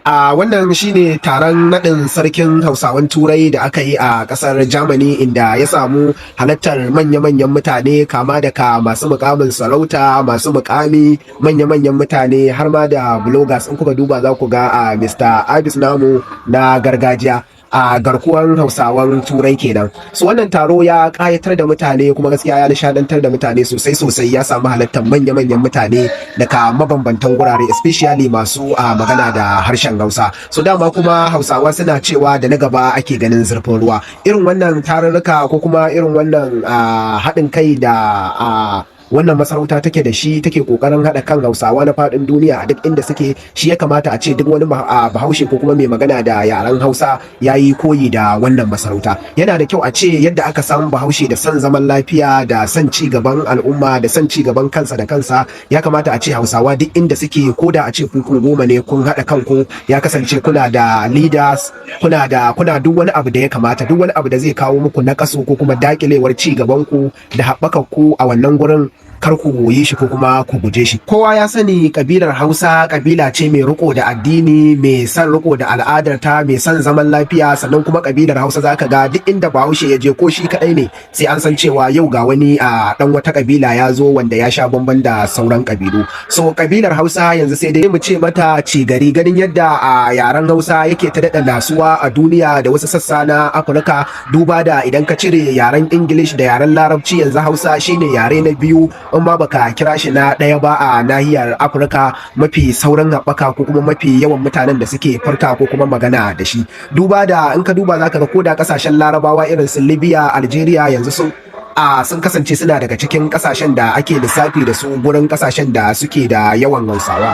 A wannan shine taron naɗin sarkin Hausawan Turai da aka yi a ƙasar Germany, inda ya samu halartar manya-manyan mutane, kama daga masu mukamin sarauta, masu mukami, manya-manyan mutane, har ma da bloggers. In kuka duba, za ku ga a Mr. Abis namu na gargajiya, a garkuwan Hausawan Turai kenan. So wannan taro ya kayatar da mutane, kuma gaskiya ya nishadantar da mutane sosai sosai. Ya samu halartar manya-manyan mutane daga mabambantan gurare, especially masu a magana da harshen Hausa. So dama kuma Hausawa suna cewa da na gaba ake ganin zurfin ruwa. Irin wannan tarurruka ko kuma irin wannan haɗin kai da wannan masarauta take da shi, take kokarin haɗa kan Hausawa na faɗin duniya a duk inda suke, shi ya kamata a ce duk wani Bahaushe ko kuma mai magana da yaren Hausa ya yi koyi da wannan masarauta. Yana da kyau a ce yadda aka san Bahaushe da son zaman lafiya da son ci gaban al'umma da son ci gaban kansa da kansa, ya kamata a ce Hausawa duk inda suke, ko da a ce ku 10 ne, kun haɗa kanku, ya kasance kuna da leaders, kuna duk wani abu da ya kamata. Duk wani abu da zai kawo muku nakasu ko kuma dakilewar ci gaban ku da haɓakar ku a wannan gurin, kar ku yi shi ko kuma ku guje shi. Kowa ya sani kabilar Hausa kabila ce mai riko da addini, mai son riko da al'adar ta, mai son zaman lafiya. Sannan kuma kabilar Hausa, zaka ga duk inda Bahaushe ya je, ko shi kadai ne, sai an san cewa yau ga wani a dan wata kabila ya zo wanda ya sha bamban da sauran kabilu. So kabilar Hausa yanzu sai dai mu ce mata ci gari, ganin yadda a yaren Hausa yake ta daɗa nasuwa a duniya da wasu sassa na Afirka. Duba da idan ka cire yaren English da yaren Larabci, yanzu Hausa shine yare na biyu, in ma baka kira shi na ɗaya ba, a nahiyar Afirka mafi saurin haɓaka ko kuma mafi yawan mutanen da suke furta ko kuma magana da shi. Duba da in ka duba, zaka ga koda kasashen Larabawa irin su Libya, Algeria, yanzu sun kasance suna daga cikin kasashen da ake lissafi da su gurin kasashen da suke da yawan Hausawa.